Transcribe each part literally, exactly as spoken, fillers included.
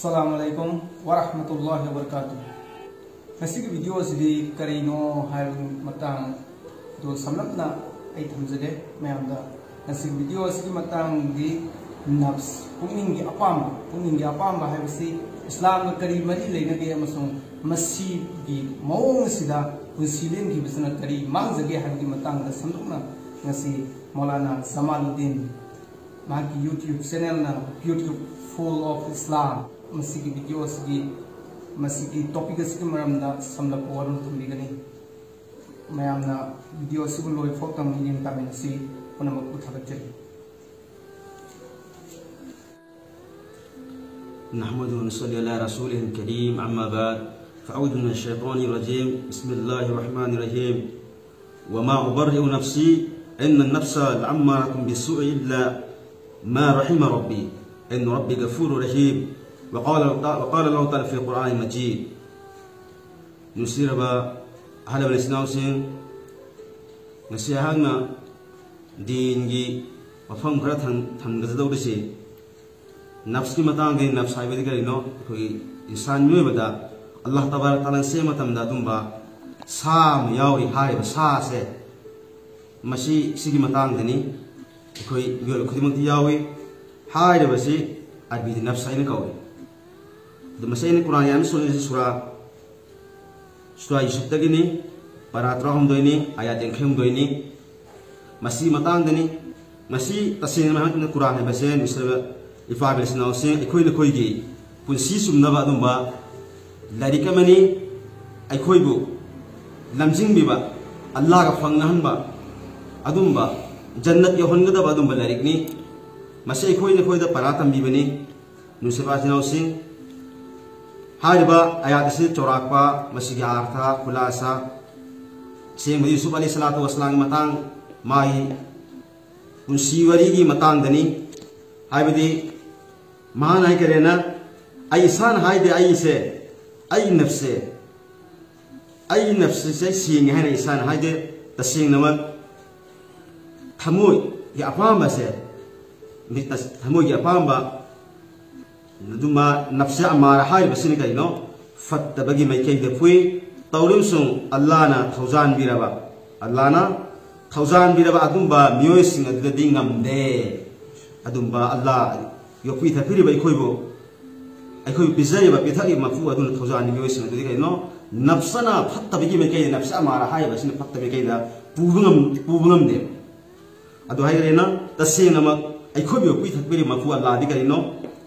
ꯑꯁꯂꯥꯃꯨ ꯑꯂꯥꯏꯀꯨꯝ ꯋꯥꯔꯍꯃꯇꯨꯜꯂꯥꯍꯤ ꯋꯥꯕꯔꯀꯥꯇꯨ꯫ ꯉꯁꯤꯒꯤ ꯚꯤꯗꯤꯑꯣ ꯑꯁꯤꯗꯤ ꯀꯔꯤꯅꯣ ꯍꯥꯏꯕꯒꯤ ꯃꯇꯥꯡꯗꯣ ꯁꯝꯂꯞꯅ ꯑꯩ ꯊꯝꯖꯒꯦ ꯃꯌꯥꯝꯗ꯫ ꯉꯁꯤꯒꯤ ꯚꯤꯗꯤꯑꯣ ꯑꯁꯤꯒꯤ ꯃꯇꯥꯡꯗꯤ ꯅꯐꯁ, ꯄꯨꯛꯅꯤꯡꯒꯤ ꯑꯄꯥꯝꯕ, ꯄꯨꯛꯅꯤꯡꯒꯤ ꯑꯄꯥꯝꯕ ꯍꯥꯏꯕꯁꯤ ꯏꯁꯂꯥꯝꯒ ꯀꯔꯤ ꯃꯔꯤ ꯂꯩꯅꯒꯦ ꯑꯃꯁꯨꯡ ꯃꯁꯤꯒꯤ ꯃꯑꯣꯡ ꯑꯁꯤꯗ ꯄꯨꯟꯁꯤ ꯂꯦꯟꯈꯤꯕꯁꯤꯅ ꯀꯔꯤ ꯃꯥꯡꯖꯒꯦ ꯍꯥꯏꯕꯒꯤ ꯃꯇꯥꯡꯗ ꯁꯟꯗꯣꯛꯅ ꯉꯁꯤ ꯃꯧꯂꯥꯅꯥ ꯖꯃꯥꯂꯨꯗꯤꯟ ꯃꯍꯥꯛꯀꯤ YouTube ꯆꯦꯅꯦꯜꯅ Beautiful of Islam ꯃꯁꯤꯒꯤ ꯚꯤꯗꯤꯑꯣ ꯑꯁꯤꯒꯤ, ꯃꯁꯤꯒꯤ ꯇꯣꯄꯤꯛ ꯑꯁꯤꯒꯤ ꯃꯔꯝꯗ ꯁꯝꯂꯞꯄ ꯋꯥꯔꯣꯜ ꯊꯝꯕꯤꯒꯅꯤ꯫ ꯃꯌꯥꯝꯅ ꯚꯤꯗꯤꯑꯣ ꯑꯁꯤꯕꯨ ꯂꯣꯏ ꯐꯥꯎ ꯇꯝꯅ ꯌꯦꯡ ꯇꯥꯃꯤꯟꯅꯁꯤ꯫ ꯄꯨꯝꯅꯃꯛꯄꯨ ꯊꯥꯒꯠꯆꯔꯤ꯫ نحمده ونصلي على رسوله الكريم، أما بعد، فأعوذ من الشيطان الرجيم. بسم الله الرحمن الرحيم. وما أبرئ نفسي، إن النفس لأمارة بالسوء إلا ما رحم ربي، إن ربي غفور رحيم. وقال، وقال الله تعالى في القرآن المجيد. ꯅꯨꯡꯁꯤꯔꯕ ꯑꯍꯜ ꯂꯃꯟ ꯏꯆꯤꯟ ꯏꯅꯥꯎꯁꯤꯡ, ꯉꯁꯤ ꯑꯩꯍꯥꯛꯅ ꯗꯤꯟꯒꯤ ꯋꯥꯐꯝ ꯈꯔ ꯊꯝ-, ꯊꯝꯒꯗꯧꯔꯤꯁꯤ ꯅꯐꯁꯀꯤ ꯃꯇꯥꯡꯗ꯫ ꯅꯐꯁ ꯍꯥꯏꯕꯗꯤ ꯀꯔꯤꯅꯣ? ꯑꯩꯈꯣꯏꯒꯤ ꯏꯟꯁꯥꯟ ꯃꯤꯑꯣꯏꯕꯗ ꯑꯜꯂꯥꯍ ꯇꯕꯥꯔꯛ ꯇꯥꯂꯥꯅ ꯁꯦꯝꯕ ꯃꯇꯝꯗ ꯑꯗꯨꯝꯕ ꯁꯥ ꯑꯃ ꯌꯥꯎꯔꯤ꯫ ꯍꯥꯏꯔꯤꯕ ꯁꯥꯁꯦ, ꯃꯁꯤ, ꯁꯤꯒꯤ ꯃꯇꯥꯡꯗꯅꯤ꯫ ꯑꯩꯈꯣꯏ ꯃꯤꯑꯣꯏꯕ ꯈꯨꯗꯤꯡꯃꯛꯇ ꯌꯥꯎꯏ꯫ ꯍꯥꯏꯔꯤꯕꯁꯤ ꯑꯔꯕꯤꯗ ꯅꯐꯁ ꯍꯥꯏꯅ ꯀꯧꯏ꯫ ꯑꯗꯨ ꯃꯁꯤ ꯑꯩꯅ ꯀꯨꯔꯥꯟꯒꯤ ꯑꯌꯥꯠ ꯁꯣꯟꯖꯤꯜꯂꯤꯁꯤ ꯁꯨꯔꯥ, ꯁꯨꯔꯥ ꯌꯨꯁꯨꯐꯇꯒꯤꯅꯤ, ꯄꯔꯥ ꯇꯔꯥꯍꯨꯝꯗꯣꯏꯅꯤ, ꯑꯌꯥꯠ ꯌꯥꯡꯈꯩꯍꯨꯝꯗꯣꯏꯅꯤ꯫ ꯃꯁꯤꯒꯤ ꯃꯇꯥꯡꯗꯅꯤ꯫ ꯃꯁꯤ ꯇꯁꯦꯡꯅ ꯍꯥꯏꯔꯕꯗ ꯀꯨꯔꯥꯟ ꯍꯥꯏꯕꯁꯦ, ꯅꯨꯡꯁꯤꯔꯕ ꯏꯄꯥ ꯏꯆꯤꯟ ꯏꯅꯥꯎꯁꯤꯡ, ꯑꯩꯈꯣꯏ ꯅꯈꯣꯏꯒꯤ ꯄꯨꯟꯁꯤ ꯆꯨꯝꯅꯕ ꯑꯗꯨꯝꯕ ꯂꯥꯏꯔꯤꯛ ꯑꯃꯅꯤ꯫ ꯑꯩꯈꯣꯏꯕꯨ ꯂꯝꯖꯤꯡꯕꯤꯕ, ꯑꯜꯂꯥꯍꯒ ꯐꯪꯅꯍꯟꯕ, ꯑꯗꯨꯝꯕ ꯖꯟꯅꯠ ꯌꯧꯍꯟꯒꯗꯕ ꯑꯗꯨꯝꯕ ꯂꯥꯏꯔꯤꯛꯅꯤ꯫ ꯃꯁꯤ ꯑꯩꯈꯣꯏ ꯅꯈꯣꯏꯗ ꯄꯔꯥ ꯇꯝꯕꯤꯕꯅꯤ꯫ ꯅꯨꯡꯁꯤꯕ ꯏꯆꯤꯟ ꯏꯅꯥꯎꯁꯤꯡ, ꯍꯥꯏꯔꯤꯕ ꯑꯌꯥꯠ ꯑꯁꯤ ꯆꯥꯎꯔꯥꯛꯄ ꯃꯁꯤꯒꯤ ꯑꯥꯔꯊ, ꯈꯨꯂꯥꯁꯥ, ꯑꯁꯦꯡꯕꯗꯤ ꯌꯨꯁꯨꯐ ꯑꯂꯩꯍꯤ ꯁꯂꯥꯇꯨ ꯋꯥꯁꯂꯥꯝꯒꯤ ꯃꯇꯥꯡ, ꯃꯥꯒꯤ ꯄꯨꯟꯁꯤ ꯋꯥꯔꯤꯒꯤ ꯃꯇꯥꯡꯗꯅꯤ꯫ ꯍꯥꯏꯕꯗꯤ ꯃꯍꯥꯛꯅ ꯍꯥꯏꯈꯔꯦꯅ, "ꯑꯩ ꯏꯁꯥꯅ ꯍꯥꯏꯗꯦ, ꯑꯩꯁꯦ, ꯑꯩ ꯅꯐꯁꯦ, ꯑꯩ ꯅꯐꯁꯁꯦ ꯁꯦꯡꯉꯦ ꯍꯥꯏꯅ ꯏꯁꯥꯅ ꯍꯥꯏꯗꯦ꯫ ꯇꯁꯦꯡꯅꯃꯛ ꯊꯃꯣꯏꯒꯤ ꯑꯄꯥꯝꯕꯁꯦ, ꯃꯤ-, ꯇꯁ-, ꯊꯃꯣꯏꯒꯤ ꯑꯄꯥꯝꯕ, ꯑꯗꯨꯝꯕ ꯅꯞꯁꯦ ꯑꯃꯥꯔ ꯍꯥꯏꯔꯤꯕꯁꯤꯅ ꯀꯔꯤꯅꯣ? ꯐꯠꯇꯕꯒꯤ ꯃꯥꯏꯀꯩꯗ ꯐꯨꯏ꯫ ꯇꯧꯔꯤꯕꯁꯨꯡ ꯑꯜꯂꯥꯅ ꯊꯧꯖꯥꯟꯕꯤꯔꯕ, ꯑꯜꯂꯥꯅ ꯊꯧꯖꯥꯟꯕꯤꯔꯕ ꯑꯗꯨꯝꯕ ꯃꯤꯑꯣꯏꯁꯤꯡ ꯑꯗꯨꯗꯗꯤ ꯉꯝꯗꯦ꯫ ꯑꯗꯨꯝꯕ ꯑꯜꯂꯥ ꯌꯣꯛꯄꯤ ꯊꯛꯄꯤꯔꯤꯕ ꯑꯩꯈꯣꯏꯕꯨ, ꯑꯩꯈꯣꯏꯕꯨ ꯄꯤꯖꯔꯤꯕ ꯄꯤꯊꯛꯏꯕ ꯃꯄꯨ ꯑꯗꯨꯅ ꯊꯧꯖꯥꯟꯕ ꯃꯤꯑꯣꯏꯁꯤꯡ ꯑꯗꯨꯗꯤ ꯀꯔꯤꯅꯣ? ꯅꯞꯁꯅ ꯐꯠꯇꯕꯒꯤ ꯃꯥꯏꯀꯩꯗ, ꯅꯞꯁ ꯑꯃꯥꯔ ꯍꯥꯏꯔꯤꯕꯁꯤꯅ ꯐꯠꯇꯕ ꯃꯥꯏꯀꯩꯗ ꯄꯨꯕ ꯉꯝ-, ꯄꯨꯕ ꯉꯝꯗꯦꯕ꯫ ꯑꯗꯨ ꯍꯥꯏꯔꯦꯅ, ꯇꯁꯦꯡꯅꯃꯛ ꯑꯩꯈꯣꯏꯕꯨ ꯌꯣꯛꯄꯤ ꯊꯛꯄꯤꯔꯤꯕ ꯃꯄꯨ ꯑꯜꯂꯥꯗꯤ ꯀꯔꯤꯅꯣ?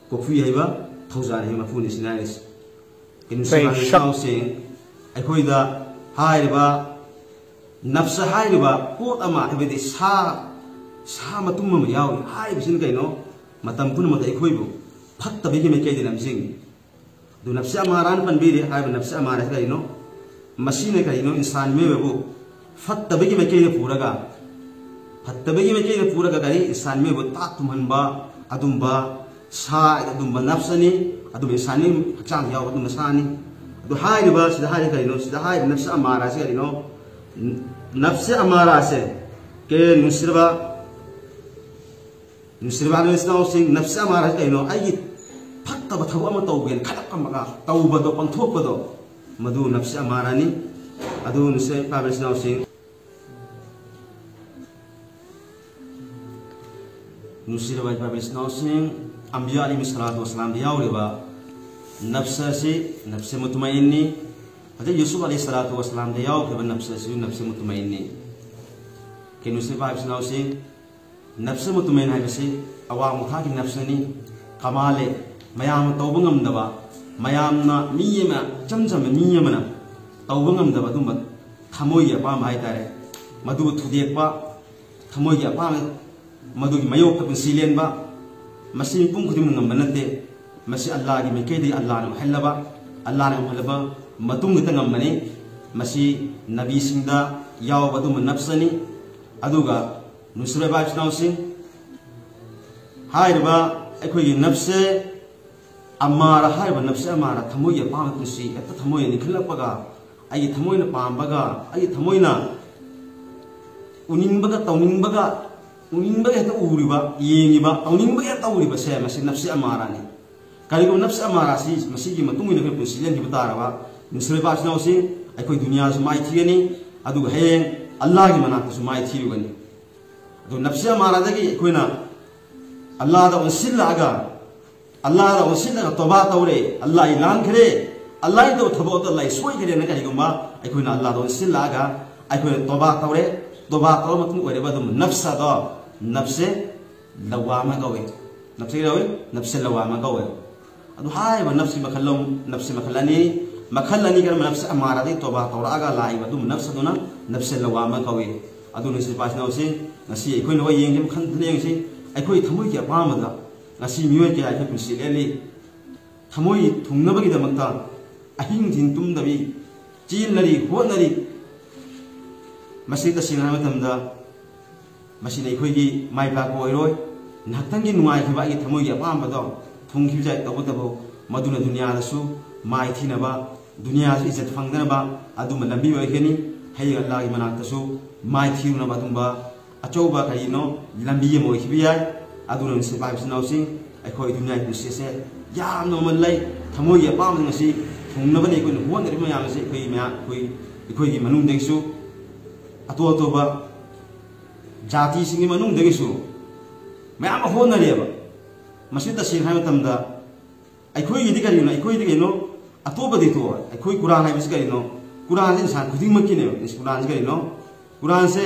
ꯀꯣꯐꯤ ꯍꯥꯏꯕ ꯊꯧꯖꯥꯜ ꯍꯥꯏꯕ ꯃꯄꯨꯅꯤ ꯁꯤꯅ ꯍꯥꯏꯔꯤꯁꯤ꯫ ꯀꯩꯅꯣ ꯁꯤ ꯀꯩ ꯁꯛ- ꯏꯅꯥꯎꯁꯤꯡ, ꯑꯩꯈꯣꯏꯗ ꯍꯥꯏꯔꯤꯕ ꯅꯞꯁ ꯍꯥꯏꯔꯤꯕ ꯄꯣꯠ ꯑꯃ, ꯍꯥꯏꯕꯗꯤ ꯁꯥ, ꯁꯥ ꯃꯇꯨꯝ ꯑꯃ ꯌꯥꯎꯔꯤ ꯍꯥꯏꯔꯤꯕꯁꯤꯅ ꯀꯩꯅꯣ? ꯃꯇꯝ ꯄꯨꯝꯅꯃꯛꯇ ꯑꯩꯈꯣꯏꯕꯨ ꯐꯠꯇꯕꯒꯤ ꯃꯥꯏꯀꯩꯗ ꯂꯝꯖꯤꯡꯉꯤ꯫ ꯑꯗꯨ ꯅꯞꯁꯦ ꯑꯃꯥꯔꯥꯅ ꯄꯟꯕꯤꯔꯤ ꯍꯥꯏꯕ ꯅꯞꯁꯦ ꯑꯃꯥꯔꯥꯁꯤ ꯀꯔꯤꯅꯣ? ꯃꯁꯤꯅ ꯀꯔꯤꯅꯣ? ꯏꯟꯁꯥꯟ ꯃꯤꯑꯣꯏꯕꯕꯨ ꯐꯠꯇꯕꯒꯤ ꯃꯥꯏꯀꯩꯗ ꯄꯨꯔꯒ, ꯐꯠꯇꯕꯒꯤ ꯃꯥꯏꯀꯩꯗ ꯄꯨꯔꯒ ꯀꯔꯤ? ꯏꯟꯁꯥꯟ ꯃꯤꯑꯣꯏꯕꯨ ꯇꯥꯛ ꯇꯨꯝꯍꯟꯕ, ꯑꯗꯨꯝꯕ ꯁꯥ, ꯑꯗꯨꯝꯕ ꯅꯞꯁꯅꯤ, ꯑꯗꯨꯝꯕ ꯏꯟꯁꯥꯟ ꯃꯤ ꯍꯛꯆꯥꯡꯗ ꯌꯥꯎꯕ ꯑꯗꯨꯝꯕ ꯁꯥꯅꯤ꯫ ꯑꯗꯨ ꯍꯥꯏꯔꯤꯕ, ꯁꯤꯗ ꯍꯥꯏꯔꯤ ꯀꯔꯤꯅꯣ? ꯁꯤꯗ ꯍꯥꯏꯔꯤꯕ ꯅꯞꯁꯦ ꯑꯃꯥꯔꯥꯁꯤ ꯀꯔꯤꯅꯣ? ꯅꯞꯁꯦ ꯑꯃꯥꯔꯥꯁꯦ ꯀꯦ ꯅꯨꯡꯁꯤꯔꯕ ꯅꯨꯡꯁꯤꯔꯕ ꯏꯆꯤꯟ ꯏꯅꯥꯎꯁꯤꯡ, ꯅꯞꯁꯦ ꯑꯃꯥꯔꯥ ꯍꯥꯏꯁꯤ ꯀꯩꯅꯣ? ꯑꯩꯒꯤ ꯐꯠꯇꯕ ꯊꯕꯛ ꯑꯃ ꯇꯧꯒꯦꯅ ꯈꯜꯂꯛꯄ ꯑꯃꯒ ꯇꯧꯕꯗꯣ, ꯄꯥꯡꯊꯣꯛꯄꯗꯣ, ꯃꯗꯨ ꯅꯞꯁꯦ ꯑꯃꯥꯔꯥꯅꯤ꯫ ꯑꯗꯨ ꯅꯨꯡꯁꯤꯔꯕ ꯏꯆꯤꯟ ꯏꯅꯥꯎꯁꯤꯡ, ꯅꯨꯡꯁꯤꯔꯕ ꯏꯆꯤꯟ ꯏꯅꯥꯎꯁꯤꯡ, ꯑꯝꯕꯤꯌꯥ ꯑꯂꯤ ꯁꯂꯥꯇꯨ ꯋꯥꯁꯂꯥꯝꯗ ꯌꯥꯎꯔꯤꯕ ꯅꯞꯁ ꯑꯁꯤ ꯅꯞꯁꯦ ꯃꯨꯇꯃꯏꯟꯅꯤ꯫ ꯍꯧꯖꯤꯛ ꯌꯨꯁꯨꯐ ꯑꯂꯤ ꯁꯂꯥꯇꯨ ꯋꯥꯁꯂꯥꯝꯗ ꯌꯥꯎꯈꯤꯕ ꯅꯞꯁ ꯑꯁꯤꯁꯨ ꯅꯞꯁꯦ ꯃꯨꯇꯃꯏꯟꯅꯤ꯫ ꯀꯩꯅꯣ ꯅꯨꯡꯁꯤꯔꯕ ꯏꯆꯤꯟ ꯏꯅꯥꯎꯁꯤꯡ, ꯅꯞꯁ ꯃꯨꯇꯃꯏꯟ ꯍꯥꯏꯕꯁꯤ ꯑꯋꯥꯡꯕ ꯊꯥꯛꯀꯤ ꯅꯞꯁꯅꯤ꯫ ꯀꯃꯥꯂꯦ, ꯃꯌꯥꯝꯅ ꯇꯧꯕ ꯉꯝꯗꯕ, ꯃꯌꯥꯝꯅ, ꯃꯤ ꯑꯃ, ꯏꯆꯝ ꯆꯝꯕ ꯃꯤ ꯑꯃꯅ ꯇꯧꯕ ꯉꯝꯗꯕ ꯑꯗꯨꯝꯕ ꯊꯃꯣꯏꯒꯤ ꯑꯄꯥꯝꯕ ꯍꯥꯏꯇꯥꯔꯦ, ꯃꯗꯨ ꯊꯨꯗꯦꯛꯄ, ꯊꯃꯣꯏꯒꯤ ꯑꯄꯥꯝꯕ, ꯃꯗꯨꯒꯤ ꯃꯥꯌꯣꯛꯇ ꯄꯨꯟꯁꯤ ꯂꯦꯟꯕ, ꯃꯁꯤ ꯃꯤꯄꯨꯝ ꯈꯨꯗꯤꯡꯃꯛ ꯉꯝꯕ ꯅꯠꯇꯦ꯫ ꯃꯁꯤ ꯑꯜꯂꯥꯒꯤ ꯃꯥꯏꯀꯩꯗꯒꯤ ꯑꯜꯂꯥꯅ ꯑꯣꯏꯍꯜꯂꯕ, ꯑꯜꯂꯥꯅ ꯑꯣꯏꯍꯜꯂꯕ ꯃꯇꯨꯡ ꯈꯛꯇ ꯉꯝꯕꯅꯤ꯫ ꯃꯁꯤ ꯅꯕꯤꯁꯤꯡꯗ ꯌꯥꯎꯕ ꯑꯗꯨꯝꯕ ꯅꯞꯁꯅꯤ꯫ ꯑꯗꯨꯒ ꯅꯨꯡꯁꯤꯔꯕ ꯏꯆꯤꯟ ꯏꯅꯥꯎꯁꯤꯡ, ꯍꯥꯏꯔꯤꯕ ꯑꯩꯈꯣꯏꯒꯤ ꯅꯞꯁꯦ ꯑꯃꯥꯔꯥ ꯍꯥꯏꯔꯤꯕ ꯅꯞꯁꯦ ꯑꯃꯥꯔꯥ, ꯊꯃꯣꯏꯒꯤ ꯑꯄꯥꯝꯕ ꯄꯨꯟꯁꯤ, ꯍꯦꯛꯇ ꯊꯃꯣꯏ ꯅꯤꯡꯈꯠꯂꯛꯄꯒ, ꯑꯩꯒꯤ ꯊꯃꯣꯏꯅ ꯄꯥꯝꯕꯒ, ꯑꯩꯒꯤ ꯊꯃꯣꯏꯅ ꯎꯅꯤꯡꯕꯒ, ꯇꯧꯅꯤꯡꯕꯒ, ꯎꯅꯤꯡꯕꯒ ꯍꯦꯛꯇ ꯎꯔꯤꯕ, ꯌꯦꯡꯉꯤꯕ, ꯇꯧꯅꯤꯡꯕꯒ ꯍꯦꯛꯇ ꯇꯧꯔꯤꯕꯁꯦ, ꯃꯁꯤ ꯅꯞꯁꯦ ꯑꯃꯥꯔꯥꯅꯤ꯫ ꯀꯔꯤꯒꯨꯝꯕ ꯅꯐꯁ ꯑꯃꯥꯔꯥꯁꯤ ꯃꯁꯤꯒꯤ ꯃꯇꯨꯡ ꯏꯟꯅ ꯑꯩꯈꯣꯏ ꯄꯨꯟꯁꯤ ꯂꯦꯟꯈꯤꯕ ꯇꯥꯔꯕ, ꯅꯨꯡꯁꯤꯔꯕ ꯏꯆꯤꯟ ꯏꯅꯥꯎꯁꯤ, ꯑꯩꯈꯣꯏ ꯗꯨꯅꯤꯌꯥꯁꯨ ꯃꯥꯏ ꯊꯤꯒꯅꯤ, ꯑꯗꯨꯒ ꯍꯌꯦꯡ ꯑꯜꯂꯥꯍꯒꯤ ꯃꯅꯥꯛꯇꯁꯨ ꯃꯥꯏ ꯊꯤꯔꯨꯒꯅꯤ꯫ ꯑꯗꯨ ꯅꯐꯁ ꯑꯃꯥꯔꯥꯗꯒꯤ ꯑꯩꯈꯣꯏꯅ ꯑꯜꯂꯥꯍꯗ ꯑꯣꯟꯁꯤꯜꯂꯛꯑꯒ, ꯑꯜꯂꯥꯍꯗ ꯑꯣꯟꯁꯤꯜꯂꯒ ꯇꯣꯕꯥ ꯇꯧꯔꯦ, ꯑꯜꯂꯥꯍ ꯑꯩ ꯂꯥꯟꯈ꯭ꯔꯦ, ꯑꯜꯂꯥꯍ ꯑꯩ ꯇꯧꯕ ꯊꯕꯛ ꯑꯗꯨ ꯑꯜꯂꯥꯍ ꯑꯩ ꯁꯣꯏꯈ꯭ꯔꯦꯅ ꯀꯔꯤꯒꯨꯝꯕ ꯑꯩꯈꯣꯏꯅ ꯑꯜꯂꯥꯍꯗ ꯑꯣꯟꯁꯤꯜꯂꯛꯑꯒ ꯑꯩꯈꯣꯏꯅ ꯇꯣꯕꯥ ꯇꯧꯔꯦ, ꯇꯣꯕꯥ ꯇꯧꯔꯕ ꯃꯇꯨꯡ ꯑꯣꯏꯔꯕ ꯑꯗꯨꯝ ꯅꯐꯁ ꯑꯗꯣ ꯅꯐꯁꯦ ꯂꯋꯥꯃ ꯀꯧꯋꯦ꯫ ꯅꯐꯁ ꯀꯩꯗꯧꯋꯦ? ꯅꯐꯁ ꯂꯋꯥꯃ ꯀꯧꯋꯦ꯫ ꯑꯗꯨ ꯍꯥꯏꯔꯤꯕ ꯅꯐꯁꯤ ꯃꯈꯜ ꯑꯍꯨꯝ, ꯅꯐꯁꯤ ꯃꯈꯜ ꯑꯅꯤ, ꯃꯈꯜ ꯑꯅꯤ ꯀꯔꯝꯕ? ꯅꯐꯁ ꯑꯃꯥꯔꯥꯗꯒꯤ ꯇꯣꯕꯥ ꯇꯧꯔꯛꯑꯒ ꯂꯥꯛꯏꯕ ꯑꯗꯨꯝꯕ ꯅꯐꯁ ꯑꯗꯨꯅ ꯅꯐꯁ ꯂꯋꯥꯃ ꯀꯧꯋꯤ꯫ ꯑꯗꯨꯅ ꯏꯆꯤꯟ ꯏꯅꯥꯎꯁꯤꯡ, ꯉꯁꯤ ꯑꯩꯈꯣꯏꯅ ꯍꯣꯏ ꯌꯦꯡꯁꯤ, ꯃꯈꯜ ꯃꯈꯜ ꯌꯦꯡꯁꯤ꯫ ꯑꯩꯈꯣꯏ ꯊꯃꯣꯏꯒꯤ ꯑꯄꯥꯝꯕꯗ ꯉꯁꯤ ꯃꯤꯑꯣꯏ ꯀꯌꯥ ꯑꯩꯈꯣꯏ ꯄꯨꯟꯁꯤ ꯂꯦꯜꯂꯤ꯫ ꯊꯃꯣꯏ ꯊꯨꯡꯅꯕꯒꯤꯗꯃꯛꯇ ꯑꯍꯤꯡ ꯊꯤꯟ ꯇꯨꯝꯗꯕꯤ ꯆꯦꯟꯅꯔꯤ, ꯍꯣꯠꯅꯔꯤ꯫ ꯃꯁꯤ ꯇꯁꯦꯡꯅ ꯍꯥꯏꯕ ꯃꯇꯝꯗ ꯃꯁꯤꯅ ꯑꯩꯈꯣꯏꯒꯤ ꯃꯥꯏ ꯄꯥꯛꯄ ꯑꯣꯏꯔꯣꯏ꯫ ꯉꯥꯏꯍꯥꯛꯇꯪꯒꯤ ꯅꯨꯡꯉꯥꯏꯈꯤꯕ ꯑꯩꯒꯤ ꯊꯃꯣꯏꯒꯤ ꯑꯄꯥꯝꯕꯗꯣ ꯊꯨꯡꯈꯤꯕ ꯌꯥꯏ, ꯇꯧꯕꯇꯕꯨ ꯃꯗꯨꯅ ꯗꯨꯅꯤꯌꯥꯗꯁꯨ ꯃꯥꯏ ꯊꯤꯅꯕ, ꯗꯨꯅꯤꯌꯥꯁꯨ ꯏꯖꯠ ꯐꯪꯗꯅꯕ ꯑꯗꯨꯝꯕ ꯂꯝꯕꯤ ꯑꯣꯏꯒꯅꯤ꯫ ꯍꯌꯦꯡ ꯑꯜꯂꯥꯍꯒꯤ ꯃꯅꯥꯛꯇꯁꯨ ꯃꯥꯏ ꯊꯤꯔꯨꯅꯕ ꯑꯗꯨꯝꯕ ꯑꯆꯧꯕ ꯀꯔꯤꯅꯣ ꯂꯝꯕꯤ ꯑꯃ ꯑꯣꯏꯈꯤꯕ ꯌꯥꯏ꯫ ꯑꯗꯨꯅ ꯅꯨꯡꯁꯤꯕ ꯏꯆꯤꯟ ꯏꯅꯥꯎꯁꯤꯡ, ꯑꯩꯈꯣꯏ ꯗꯨꯅꯤꯌꯥꯒꯤ ꯄꯨꯟꯁꯤ ꯑꯁꯦ ꯌꯥꯝꯅ ꯃꯃꯜ ꯂꯩ꯫ ꯊꯃꯣꯏꯒꯤ ꯑꯄꯥꯝꯕꯁꯤꯡ ꯑꯁꯤ ꯊꯨꯡꯅꯕꯅꯤ ꯑꯩꯈꯣꯏꯅ ꯍꯣꯠꯅꯔꯤꯕ ꯃꯌꯥꯝ ꯑꯁꯤ꯫ ꯑꯩꯈꯣꯏ ꯃꯌꯥꯝ, ꯑꯩꯈꯣꯏ, ꯑꯩꯈꯣꯏꯒꯤ ꯃꯅꯨꯡꯗꯒꯤꯁꯨ ꯑꯇꯣꯞ ꯑꯇꯣꯞꯄ ꯖꯥꯇꯤꯁꯤꯡꯒꯤ ꯃꯅꯨꯡꯗꯒꯤꯁꯨ ꯃꯌꯥꯝ ꯑꯃ ꯍꯣꯠꯅꯔꯤꯑꯕ꯫ ꯃꯁꯤ ꯇꯁꯦꯡꯅ ꯍꯥꯏꯕ ꯃꯇꯝꯗ ꯑꯩꯈꯣꯏꯒꯤꯗꯤ ꯀꯔꯤꯅꯣ? ꯑꯩꯈꯣꯏꯗꯤ ꯀꯩꯅꯣ? ꯑꯇꯣꯞꯄꯗꯤ ꯇꯣꯛꯑꯣ꯫ ꯑꯩꯈꯣꯏ ꯀꯨꯔꯥꯟ ꯍꯥꯏꯕꯁꯤ ꯀꯔꯤꯅꯣ? ꯀꯨꯔꯥꯟꯁꯦ ꯏꯟꯁꯥꯟ ꯈꯨꯗꯤꯡꯃꯛꯀꯤꯅꯦꯕ꯫ ꯀꯨꯔꯥꯟꯁꯦ ꯀꯔꯤꯅꯣ? ꯀꯨꯔꯥꯟꯁꯦ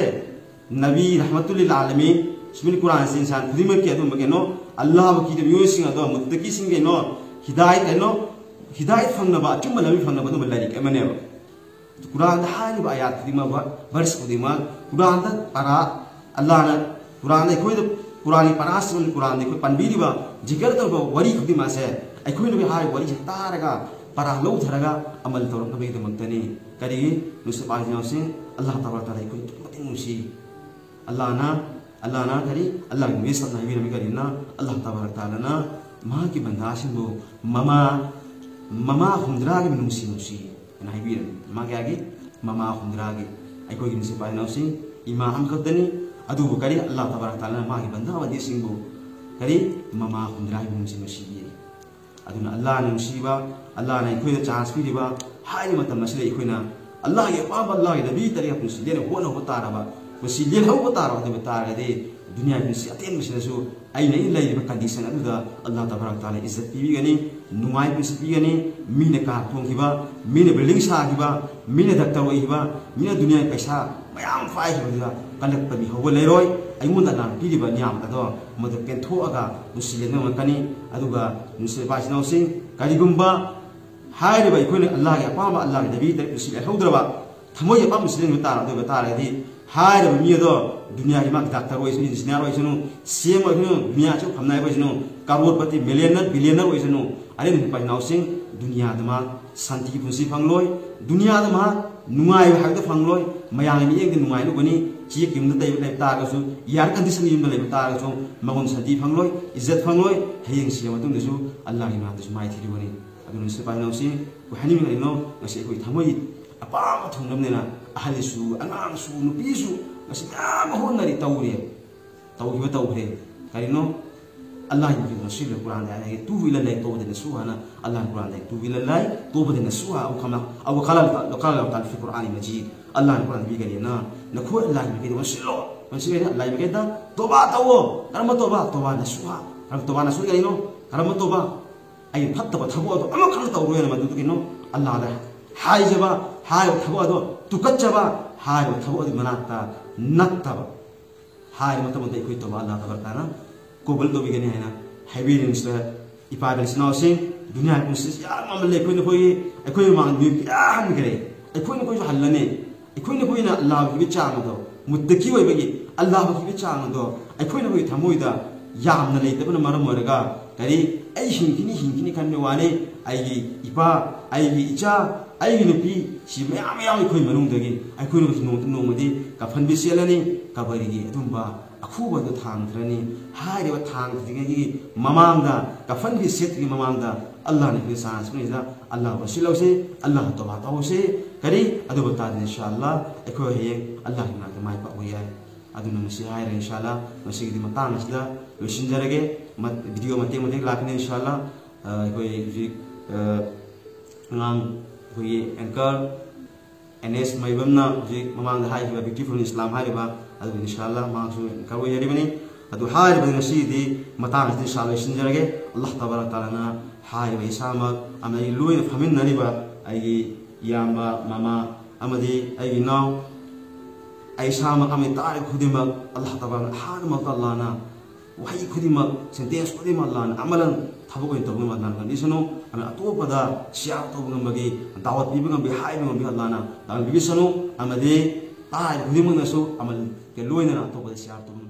ꯅꯕꯤ ꯔꯍꯃꯇꯨꯜꯂꯤꯜ ꯑꯥꯂꯃꯤꯟ, ꯁꯨꯃꯥꯏꯅ ꯀꯨꯔꯥꯟꯁꯦ ꯏꯟꯁꯥꯟ ꯈꯨꯗꯤꯡꯃꯛꯀꯤ ꯑꯗꯨꯝꯕ ꯀꯩꯅꯣ, ꯑꯜꯂꯥꯍꯕꯨ ꯀꯤꯗꯕ ꯃꯤꯑꯣꯏꯁꯤꯡ ꯑꯗꯣ, ꯃꯨꯠꯇꯀꯤꯁꯤꯡ ꯀꯩꯅꯣ, ꯍꯤꯗꯥꯌꯠ ꯀꯩꯅꯣ, ꯍꯤꯗꯥꯌꯠ ꯐꯪꯅꯕ, ꯑꯆꯨꯝꯕ ꯂꯝꯕꯤ ꯐꯪꯅꯕ ꯑꯗꯨꯝꯕ ꯂꯥꯏꯔꯤꯛ ꯑꯃꯅꯦꯕ꯫ ꯀꯨꯔꯥꯟꯗ ꯍꯥꯏꯔꯤꯕ ꯑꯌꯥꯠ ꯈꯨꯗꯤꯡꯃꯛ, ꯚꯔꯁ ꯈꯨꯗꯤꯡꯃꯛ, ꯀꯨꯔꯥꯟꯗ ꯄꯔꯥ, ꯑꯜꯂꯥꯍꯅ ꯀꯨꯔꯥꯟꯗ ꯑꯩꯈꯣꯏꯗ, ꯀꯨꯔꯥꯟꯒꯤ ꯄꯔꯥꯁꯤꯡ, ꯀꯨꯔꯥꯟꯗ ꯑꯩꯈꯣꯏ ꯄꯟꯕꯤꯔꯤꯕ, ꯖꯤꯀꯔ ꯇꯧꯕ ꯋꯥꯔꯤ ꯈꯨꯗꯤꯡꯃꯛꯁꯦ ꯑꯩꯈꯣꯏꯅ ꯍꯥꯏꯔꯤꯕ ꯋꯥꯔꯤꯁꯦ ꯇꯥꯔꯒ ꯄꯔꯥ ꯂꯧꯊꯔꯒ ꯑꯃꯜ ꯇꯧꯔꯛꯅꯕꯒꯤꯗꯃꯛꯇꯅꯤ꯫ ꯀꯔꯤꯒꯤ? ꯅꯨꯡꯁꯤꯠ ꯄꯥꯏꯁꯤꯅꯁꯤꯡ, ꯑꯜꯂꯥꯍ ꯇꯕꯥꯔꯛ ꯇꯥꯂꯥ ꯑꯩꯈꯣꯏ ꯑꯗꯨꯛꯀꯤ ꯃꯇꯤꯛ ꯅꯨꯡꯁꯤ꯫ ꯑꯜꯂꯥꯍꯅ, ꯑꯜꯂꯥꯍꯅ ꯀꯔꯤ? ꯑꯜꯂꯥꯍꯒꯤ ꯃꯦꯁꯦꯖꯅ ꯍꯥꯏꯕꯤꯔꯝꯃꯤ ꯀꯔꯤꯅ? ꯑꯜꯂꯥꯍ ꯇꯕꯥꯔꯛ ꯇꯥꯂꯥꯅ ꯃꯍꯥꯛꯀꯤ ꯕꯟꯗꯥꯁꯤꯡꯕꯨ ꯃꯃꯥ, ꯃꯃꯥ ꯍꯨꯝꯗ꯭ꯔꯥꯒꯤ ꯅꯨꯡꯁꯤ ꯅꯨꯡꯁꯤ꯫ ꯑꯩꯅ ꯍꯥꯏꯕꯤꯔꯝꯃꯤ꯫ ꯃꯥ ꯀꯌꯥꯒꯤ? ꯃꯃꯥ ꯍꯨꯝꯗ꯭ꯔꯥꯒꯤ꯫ ꯑꯩꯈꯣꯏꯒꯤ ꯅꯨꯡꯁꯤꯠ ꯄꯥꯏꯅꯥꯎꯁꯤꯡ ꯏꯃꯥ ꯑꯃꯈꯛꯇꯅꯤ꯫ ꯑꯗꯨꯕꯨ ꯀꯔꯤ? ꯑꯜꯂꯥꯍ ꯇꯕꯥꯔꯛ ꯇꯥꯂꯥꯅ ꯃꯥꯒꯤ ꯕꯟꯗꯥ ꯕꯟꯗꯤꯁꯤꯡꯕꯨ ꯀꯔꯤ? ꯃꯃꯥ ꯍꯨꯝꯗ꯭ꯔꯥꯒꯤ ꯅꯨꯡꯁꯤ ꯅꯨꯡꯁꯤꯌꯦ꯫ ꯑꯗꯨꯅ ꯑꯜꯂꯥꯍꯅ ꯅꯨꯡꯁꯤꯕ, ꯑꯜꯂꯥꯍꯅ ꯑꯩꯈꯣꯏꯗ ꯆꯥꯟꯁ ꯄꯤꯔꯤꯕ ꯍꯥꯏꯔꯤꯕ ꯃꯇꯝ ꯑꯁꯤꯗ ꯑꯩꯈꯣꯏꯅ ꯑꯜꯂꯥꯍꯒꯤ ꯑꯄꯥꯝꯕ, ꯑꯜꯂꯥꯍꯒꯤ ꯅꯕꯤ ꯇꯔꯤꯀꯥ ꯄꯨꯟꯁꯤ ꯂꯦꯟꯅ ꯍꯣꯠꯅꯍꯧꯕ ꯇꯥꯔꯕ, ꯄꯨꯟꯁꯤ ꯂꯦꯜꯍꯧꯕ ꯇꯥꯔꯕ ꯑꯗꯨ ꯑꯣꯏꯕ ꯇꯥꯔꯒꯗꯤ ꯗꯨꯅꯤꯌꯥꯒꯤ ꯄꯨꯟꯁꯤ ꯑꯇꯦꯟꯕꯁꯤꯗꯁꯨ ꯑꯩꯅ ꯑꯩꯅ ꯂꯩꯔꯤꯕ ꯀꯟꯗꯤꯁꯟ ꯑꯗꯨꯗ ꯑꯜꯂꯥꯍ ꯇꯕꯥꯔꯛ ꯇꯥꯂꯥ ꯏꯖꯠ ꯄꯤꯕꯤꯒꯅꯤ, ꯅꯨꯡꯉꯥꯏ ꯄꯨꯟꯁꯤ ꯄꯤꯒꯅꯤ꯫ ꯃꯤꯅ ꯀꯥꯔ ꯊꯣꯡꯈꯤꯕ, ꯃꯤꯅ ꯕꯤꯜꯗꯤꯡ ꯁꯥꯈꯤꯕ, ꯃꯤꯅ ꯗꯥꯛꯇꯔ ꯑꯣꯏꯈꯤꯕ, ꯃꯤꯅ ꯗꯨꯅꯤꯌꯥꯒꯤ ꯄꯩꯁꯥ ꯃꯌꯥꯝ ꯄꯥꯏꯈꯤꯕꯗꯨꯗ ꯀꯜꯂꯛꯄ ꯃꯤꯍꯧꯕ ꯂꯩꯔꯣꯏ꯫ ꯑꯩꯉꯣꯟꯗ ꯑꯜꯂꯥꯍꯅ ꯄꯤꯔꯤꯕ ꯅꯤꯌꯥꯃꯠ ꯑꯗꯣ ꯃꯗꯨ ꯄꯦꯟꯊꯣꯛꯑꯒ ꯄꯨꯟꯁꯤ ꯂꯦꯟꯕ ꯉꯝꯂꯛꯀꯅꯤ꯫ ꯑꯗꯨꯒ ꯅꯨꯡꯁꯤꯕ ꯏꯆꯤꯟ ꯏꯅꯥꯎꯁꯤꯡ, ꯀꯔꯤꯒꯨꯝꯕ ꯍꯥꯏꯔꯤꯕ ꯑꯩꯈꯣꯏꯅ ꯑꯜꯂꯥꯍꯒꯤ ꯑꯄꯥꯝꯕ, ꯑꯜꯂꯥꯍꯒꯤ ꯅꯕꯤ ꯇꯔꯤꯀꯥ ꯄꯨꯟꯁꯤ ꯂꯦꯜꯍꯧꯗ꯭ꯔꯕ, ꯊꯃꯣꯏꯒꯤ ꯑꯄꯥꯝꯕ ꯁꯤꯖꯤꯟꯅꯕ ꯇꯥꯔ-, ꯑꯗꯨ ꯑꯣꯏꯕ ꯇꯥꯔꯒꯗꯤ ꯍꯥꯏꯔꯤꯕ ꯃꯤ ꯑꯗꯣ ꯗꯨꯅꯤꯌꯥꯒꯤ ꯃꯥꯒꯤ ꯗꯥꯛꯇꯔ ꯑꯣꯏꯁꯅꯨ, ꯏꯟꯖꯤꯅꯤꯌꯥꯔ ꯑꯣꯏꯁꯅꯨ, ꯁꯤ ꯑꯦꯝ ꯑꯣꯏꯁꯅꯨ, ꯗꯨꯅꯤꯌꯥ ꯑꯆꯧꯕ ꯐꯝꯅꯥꯏꯕ ꯑꯣꯏꯁꯅꯨ, ꯀꯔꯣꯔꯄꯇꯤ, ꯃꯤꯂꯤꯌꯅꯔ, ꯕꯤꯂꯤꯌꯅꯔ ꯑꯣꯏꯁꯅꯨ, ꯑꯔꯦꯝꯕ ꯅꯨꯄꯥ ꯏꯅꯥꯎꯁꯤꯡ, ꯗꯨꯅꯤꯌꯥꯗ ꯃꯍꯥꯛ ꯁꯥꯟꯇꯤ ꯄꯨꯟꯁꯤ ꯐꯪꯂꯣꯏ꯫ ꯗꯨꯅꯤꯌꯥꯗ ꯃꯍꯥꯛ ꯅꯨꯡꯉꯥꯏꯕ ꯍꯥꯏꯕꯗꯨ ꯐꯪꯂꯣꯏ꯫ ꯃꯌꯥꯝꯒꯤ ꯃꯤꯠꯌꯦꯡꯗ ꯅꯨꯡꯉꯥꯏꯅ ꯎꯒꯅꯤ꯫ ꯆꯦꯛꯀꯤ ꯌꯨꯝꯗ ꯂꯩꯕ, ꯂꯩꯕ ꯇꯥꯔꯒꯁꯨ, ꯏꯌꯥꯔ ꯀꯟꯗꯤꯁꯟꯒꯤ ꯌꯨꯝꯗ ꯂꯩꯕ ꯇꯥꯔꯒꯁꯨ ꯃꯉꯣꯟꯗ ꯁꯥꯟꯇꯤ ꯐꯪꯂꯣꯏ, ꯏꯖꯠ ꯐꯪꯂꯣꯏ꯫ ꯍꯌꯦꯡ ꯁꯤꯔ ꯃꯇꯨꯡꯗꯁꯨ ꯑꯜꯂꯥꯍꯒꯤ ꯃꯅꯥꯛꯇꯁꯨ ꯃꯥꯏ ꯊꯤꯔꯨꯒꯅꯤ꯫ ꯑꯗꯨꯅ ꯅꯨꯡꯁꯤꯕ ꯏꯅꯥꯎꯁꯤꯡ, ꯑꯩꯈꯣꯏ ꯍꯥꯏꯅꯤꯡꯕ ꯀꯔꯤꯅꯣ? ꯉꯁꯤ ꯑꯩꯈꯣꯏ ꯊꯃꯣꯏ ꯑꯄꯥꯝꯕ ꯊꯨꯡꯅꯕꯅꯤꯅ ꯑꯍꯜꯁꯨ, ꯑꯉꯥꯡꯁꯨ, ꯅꯨꯄꯤꯁꯨ ꯉꯁꯤ ꯃꯌꯥꯝ ꯑꯃ ꯍꯣꯠꯅꯔꯤ, ꯇꯧꯔꯤ꯫ ꯇꯧꯈꯤꯕ ꯇꯧꯈ꯭ꯔꯦ꯫ ꯀꯔꯤꯅꯣ? ꯑꯜꯂꯥꯍꯒꯤ ꯃꯥꯏꯀꯩꯗ ꯅꯁꯨꯍ ꯂꯩ, ꯀꯨꯔꯥꯟꯗ ꯍꯥꯏꯔꯦ, "ꯇꯨꯕꯨ ꯏꯂꯜꯂꯥꯍꯤ ꯇꯧꯕꯗ ꯅꯁꯨꯍ" ꯍꯥꯏꯅ ꯑꯜꯂꯥꯍꯅ ꯀꯨꯔꯥꯟꯗ, "ꯇꯨꯕꯨ ꯏꯂꯜꯂꯥꯍꯤ ꯇꯧꯕꯗ ꯅꯁꯨꯍ", ꯑꯃꯨꯛ ꯈꯝꯅ, ꯑꯕꯨ ꯈꯂꯥꯜ ꯇꯥ-, ꯈꯂꯥꯜ ꯇꯥꯜ ꯐꯤ ꯀꯨꯔꯥꯟ ꯃꯖꯤꯗ꯫ ꯑꯜꯂꯥꯍꯅ ꯀꯨꯔꯥꯟꯗ ꯄꯤꯒꯅꯤꯅ, "ꯅꯈꯣꯏ ꯑꯜꯂꯥꯍꯒꯤ ꯃꯥꯏꯀꯩꯗ ꯑꯣꯟꯁꯤꯜꯂꯣ, ꯑꯣꯟꯁꯤꯜꯂꯦ ꯑꯜꯂꯥꯍꯒꯤ ꯃꯥꯏꯀꯩꯗ ꯇꯣꯕꯥ ꯇꯧꯋꯣ"꯫ ꯀꯔꯝꯕ ꯇꯣꯕꯥ? ꯇꯣꯕꯥ ꯅꯁꯨꯍ꯫ ꯀꯔꯝꯕ ꯇꯣꯕꯥ ꯅꯁꯨꯍ ꯀꯔꯤꯅꯣ? ꯀꯔꯝꯕ ꯇꯣꯕꯥ? ꯑꯩ ꯐꯠꯇꯕ ꯊꯕꯛ ꯑꯗꯨ ꯑꯃꯈꯛ ꯇꯧꯔꯣꯏꯅ ꯃꯗꯨꯗ ꯀꯩꯅꯣ? ꯑꯜꯂꯥꯍꯗ ꯍꯥꯏꯖꯕ, ꯍꯥꯏꯔꯤꯕ ꯊꯕꯛ ꯑꯗꯣ ꯇꯨꯀꯠꯆꯕ, ꯍꯥꯏꯔꯤꯕ ꯊꯕꯛ ꯑꯗꯨꯒꯤ ꯃꯅꯥꯛꯇ ꯅꯠꯇꯕ꯫ ꯍꯥꯏꯔꯤꯕ ꯃꯇꯝꯗ ꯑꯩꯈꯣꯏ ꯇꯧꯕ ꯑꯜꯂꯥꯍ ꯇꯕꯥꯔꯛ ꯇꯥꯂꯥꯅ ꯀꯣꯕꯜ ꯇꯧꯕꯤꯒꯅꯤ ꯍꯥꯏꯅ ꯍꯥꯏꯕꯤꯔꯤꯕꯁꯤꯗ, ꯏꯄꯥ ꯏꯕꯦꯜ ꯏꯆꯤꯟ ꯏꯅꯥꯎꯁꯤꯡ, ꯗꯨꯅꯤꯌꯥꯒꯤ ꯄꯨꯟꯁꯤꯁꯤ ꯌꯥꯝ ꯃꯃꯜ ꯂꯩ꯫ ꯑꯩꯈꯣꯏ ꯅꯈꯣꯏꯒꯤ, ꯑꯩꯈꯣꯏ ꯃꯃꯥꯡꯗ ꯃꯤꯑꯣꯏ ꯀꯌꯥ ꯍꯟꯈ꯭ꯔꯦ꯫ ꯑꯩꯈꯣꯏ ꯅꯈꯣꯏꯁꯨ ꯍꯜꯂꯅꯤ꯫ ꯑꯩꯈꯣꯏ ꯅꯈꯣꯏꯅ ꯑꯜꯂꯥꯍꯕꯨ ꯀꯤꯕꯒꯤ ꯆꯥꯡ ꯑꯗꯣ, ꯃꯨꯠꯇꯀꯤ ꯑꯣꯏꯕꯒꯤ ꯑꯜꯂꯥꯍꯕꯨ ꯀꯤꯕꯒꯤ ꯆꯥꯡ ꯑꯗꯣ ꯑꯩꯈꯣꯏ ꯅꯈꯣꯏꯒꯤ ꯊꯃꯣꯏꯗ ꯌꯥꯝꯅ ꯂꯩꯇꯕꯅ ꯃꯔꯝ ꯑꯣꯏꯔꯒ, ꯀꯔꯤ, "ꯑꯩ ꯍꯤꯡꯈꯤꯅꯤ, ꯍꯤꯡꯈꯤꯅꯤ" ꯈꯟꯕꯒꯤ ꯋꯥꯅꯤ꯫ ꯑꯩꯒꯤ ꯏꯄꯥ, ꯑꯩꯒꯤ ꯏꯆꯥ, ꯑꯩꯒꯤ ꯅꯨꯄꯤ, ꯁꯤ ꯃꯌꯥꯝ ꯃꯌꯥꯝ ꯑꯩꯈꯣꯏ ꯃꯅꯨꯡꯗꯒꯤ ꯑꯩꯈꯣꯏꯅ ꯅꯣꯡꯃꯗꯤ ꯅꯣꯡꯃꯗꯤ ꯀꯐꯟꯕꯤ ꯁꯦꯠꯂꯅꯤ, ꯀꯕꯔꯒꯤ ꯑꯗꯨꯝꯕ ꯑꯈꯨꯕꯗꯨ ꯊꯥꯡꯊꯔꯅꯤ꯫ ꯍꯥꯏꯔꯤꯕ ꯊꯥꯡꯊꯗ꯭ꯔꯤꯉꯩꯒꯤ ꯃꯃꯥꯡꯗ, ꯀꯐꯟꯕꯤ ꯁꯦꯠꯇ꯭ꯔꯤꯉꯩ ꯃꯃꯥꯡꯗ ꯑꯜꯂꯥꯍꯅ ꯑꯩꯈꯣꯏ ꯆꯥꯟꯁ ꯄꯤꯔꯤꯁꯤꯗ ꯑꯜꯂꯥꯍ ꯋꯥꯁꯤꯜꯍꯧꯁꯤ, ꯑꯜꯂꯥꯍ ꯇꯣꯕꯥ ꯇꯧꯍꯧꯁꯤ꯫ ꯀꯔꯤ? ꯑꯗꯨꯕꯨ ꯇꯥꯔꯗꯤ ꯏꯟꯁꯥ ꯑꯜꯂꯥꯍ ꯑꯩꯈꯣꯏ ꯍꯌꯦꯡ ꯑꯜꯂꯥꯍꯒꯤ ꯃꯅꯥꯛꯇ ꯃꯥꯏ ꯄꯥꯛꯄ ꯌꯥꯏ꯫ ꯑꯗꯨꯅ ꯃꯁꯤ ꯍꯥꯏꯔꯒ ꯏꯟꯁꯥ ꯑꯜꯂꯥꯍ ꯉꯁꯤꯒꯤꯗꯤ ꯃꯇꯥꯡ ꯑꯁꯤꯗ ꯂꯣꯏꯁꯤꯟꯖꯔꯒꯦ꯫ ꯃꯠ-, ꯚꯤꯗꯤꯑꯣ ꯃꯇꯦꯛ ꯃꯇꯦꯛ ꯂꯥꯛꯀꯅꯤ ꯏꯟꯁꯥ ꯑꯜꯂꯥꯍ꯫ ꯑꯩꯈꯣꯏ ꯍꯧꯖꯤꯛ ꯑꯉꯥꯡ ꯑꯩꯈꯣꯏꯒꯤ ꯑꯦꯡꯀꯔ ꯑꯦꯟ ꯑꯦꯁ ꯃꯩꯕꯝꯅ ꯍꯧꯖꯤꯛ ꯃꯃꯥꯡꯗ ꯍꯥꯏꯈꯤꯕ ꯕ꯭ꯌꯨꯇꯤꯐꯨꯜ ꯏꯁꯂꯥꯝ ꯍꯥꯏꯔꯤꯕ ꯑꯗꯨ ꯏꯟꯁꯥ ꯑꯜꯂꯥ ꯃꯍꯥꯛꯁꯨ ꯑꯦꯡꯀꯔ ꯑꯣꯏꯖꯔꯤꯕꯅꯤ꯫ ꯑꯗꯨ ꯍꯥꯏꯔꯤꯕꯗꯤ ꯉꯁꯤꯗꯤ ꯃꯇꯥꯡ ꯑꯁꯤꯗ ꯏꯁꯥ ꯂꯣꯏꯁꯤꯟꯖꯔꯒꯦ꯫ ꯑꯜꯂꯥꯍ ꯇꯕꯥꯔꯛ ꯇꯥꯂꯥꯅ ꯍꯥꯏꯔꯤꯕ ꯏꯁꯥꯃꯛ ꯑꯃꯗꯤ ꯂꯣꯏꯅ ꯐꯝꯃꯤꯟꯅꯔꯤꯕ ꯑꯩꯒꯤ ꯏꯌꯥꯝꯕ ꯃꯃꯥ ꯑꯃꯗꯤ ꯑꯩꯒꯤ ꯏꯅꯥꯎ ꯑꯩ ꯏꯁꯥꯃꯛ ꯑꯃꯗꯤ ꯇꯥꯔꯤꯕ ꯈꯨꯗꯤꯡꯃꯛ ꯑꯜꯂꯥꯍ ꯇꯕꯥꯔꯛ ꯑꯍꯥꯟꯕꯃꯛꯇ ꯑꯜꯂꯥꯍꯅ ꯋꯥꯍꯩ ꯈꯨꯗꯤꯡꯃꯛ ꯁꯦꯟꯇꯦꯟꯁ ꯈꯨꯗꯤꯡꯃꯛ ꯑꯜꯂꯥꯍꯅ ꯑꯃꯂꯪ ꯊꯕꯛ ꯑꯣꯏꯅ ꯇꯧꯕ ꯉꯝꯕ ꯑꯜꯂꯥꯍꯅ ꯉꯝꯕꯤꯁꯅꯨ꯫ ꯑꯃꯗꯤ ꯑꯇꯣꯞꯄꯗ ꯁꯤꯌꯥꯔ ꯇꯧꯕ ꯉꯝꯕꯒꯤ ꯗꯥꯋꯠ ꯄꯤꯕ ꯉꯝꯕꯤ ꯍꯥꯏꯕ ꯉꯝꯕꯤ ꯑꯜꯂꯥꯍꯅ ꯇꯥꯛꯍꯟꯕꯤꯁꯅꯨ꯫ ꯑꯃꯗꯤ ꯇꯥꯔꯤꯕ ꯈꯨꯗꯤꯡꯃꯛꯅꯁꯨ ꯑꯃꯜꯒ ꯂꯣꯏꯅꯅ ꯑꯇꯣꯞꯄꯗ ꯁꯤꯌꯥꯔ ꯇꯧꯕ